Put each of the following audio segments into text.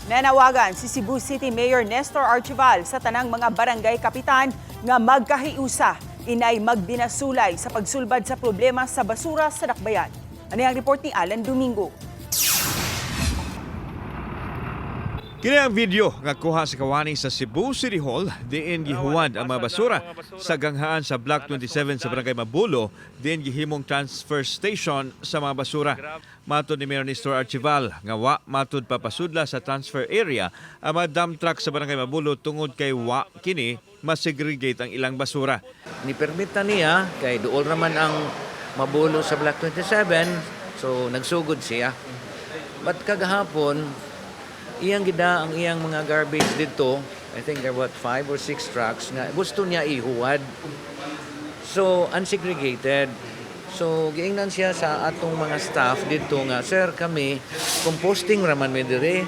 Nanawagan si Cebu City Mayor Nestor Archival sa tanang mga barangay kapitan nga magkahiusa inay magbinasulay sa pagsulbad sa problema sa basura sa dakbayan. Ano ang report ni Alan Domingo? Kini ang video nga kuha sa kawani sa Cebu City Hall, diin gihuwad ang mga basura sa ganghaan sa Block 27 sa Barangay Mabulo, diin gihimong transfer station sa mga basura. Matod ni Mayor Nestor Archival nga wa matud papasudla sa transfer area ang mga dump truck sa Barangay Mabulo tungod kay wa kini masegregate ang ilang basura. Ni permit na niya kay duol raman ang Mabulo sa Block 27, so nagsugod siya. But kagahapon, iyang gida ang iyang mga garbage dito. I think there were five or six trucks nga gusto niya ihuwad. So, unsegregated. So, giingnan siya sa atong mga staff dito nga, "Sir, kami, composting raman mi dire."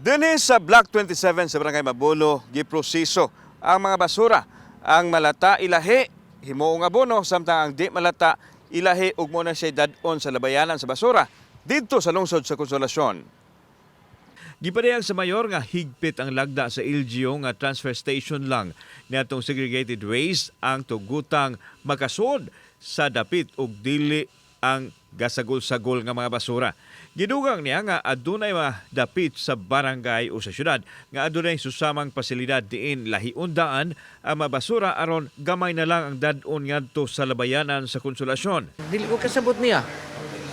Dinhi sa Block 27 sa Barangay Mabulo, giproseso ang mga basura. Ang malata ilahi, himuong abono, samtang ang di malata ilahi ug mo na siya dad-on sa labayanan sa basura didto sa lungsod sa Konsolasyon. Gipadayag sa mayor nga higpit ang lagda sa LGU nga transfer station lang niadtong segregated waste ang tugutang makasuod sa dapit ug dili ang gasagol-sagol nga mga basura. Gidugang niya nga adunay mga dapit sa barangay o sa syudad nga adunay susamang pasilidad diin lahion daan ang mga basura aron gamay na lang ang dad-on ngadto sa labayanan sa Konsolasyon. Dili ko kasabot niya.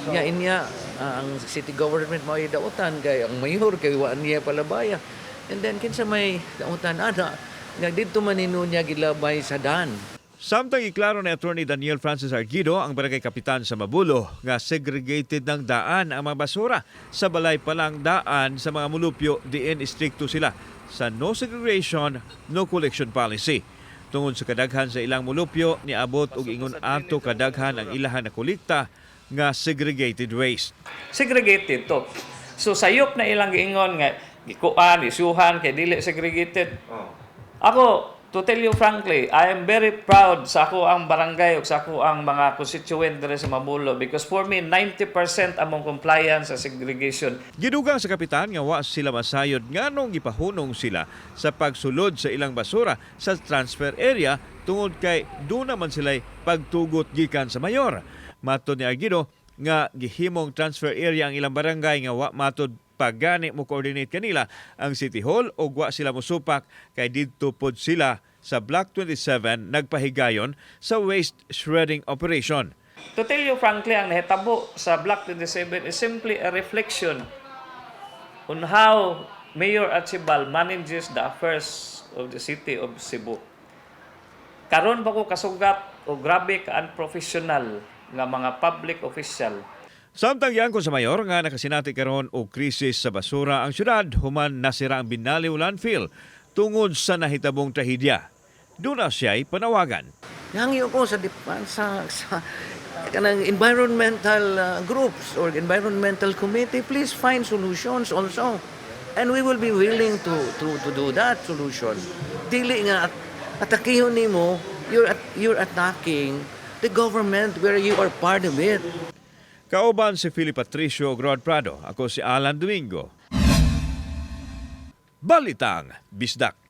Nya inya ang city government mao dautan kay ang mayor kay wa niya palabaya. And then kinsa may dautan ana nga didto man nino niya gilabay sa dan? Samtang iklaro ni Attorney Daniel Francis Arguido, ang barangay kapitan sa Mabulo, nga segregated ng daan ang mga basura. Sa balay pa lang daan sa mga mulupyo, diin istrikto sila sa no segregation, no collection policy. Tungod sa kadaghan sa ilang mulupyo, niabot og ingon ato kadaghan ang ilahan na kolekta nga segregated waste. Segregated to. So sayop na ilang giingon nga gikuan, isuhan kay dili segregated. Ako, to tell you frankly, I am very proud sa ako ang barangay ug sa ako ang mga constituent diri sa Mabulo because for me 90% among compliance sa segregation. Gidugang sa kapitan nga wa sila masayod nganong gipahunong sila sa pagsulod sa ilang basura sa transfer area tungod kay duna man sila'y pagtugot gikan sa mayor. Matod ni Arguido nga gihimong transfer area ang ilang barangay nga wa matod pagani mo coordinate kanila ang City Hall o wa sila mosupak kay didto pod sila sa Block 27 nagpahigayon sa waste shredding operation. To tell you frankly, ang nahitabo sa Block 27 is simply a reflection on how Mayor Archibald manages the affairs of the city of Cebu. Karon ba ko kasugat o grabe ka unprofessional nga mga public official? Samtang giangkon sa mayor nga nakasinati karon og krisis sa basura ang syudad human nasira ang Binaliw landfill tungod sa nahitabong trahedya. Duna siya'y panawagan. Nangyo ko sa kanang environmental groups or environmental committee, please find solutions also. And we will be willing to do that solution. Dili nga atakihon nimo, you're attacking the government where you are part of it. Kauban si Philip Patricio ug Rod Prado. Ako si Alan Domingo. Balitang Bisdak.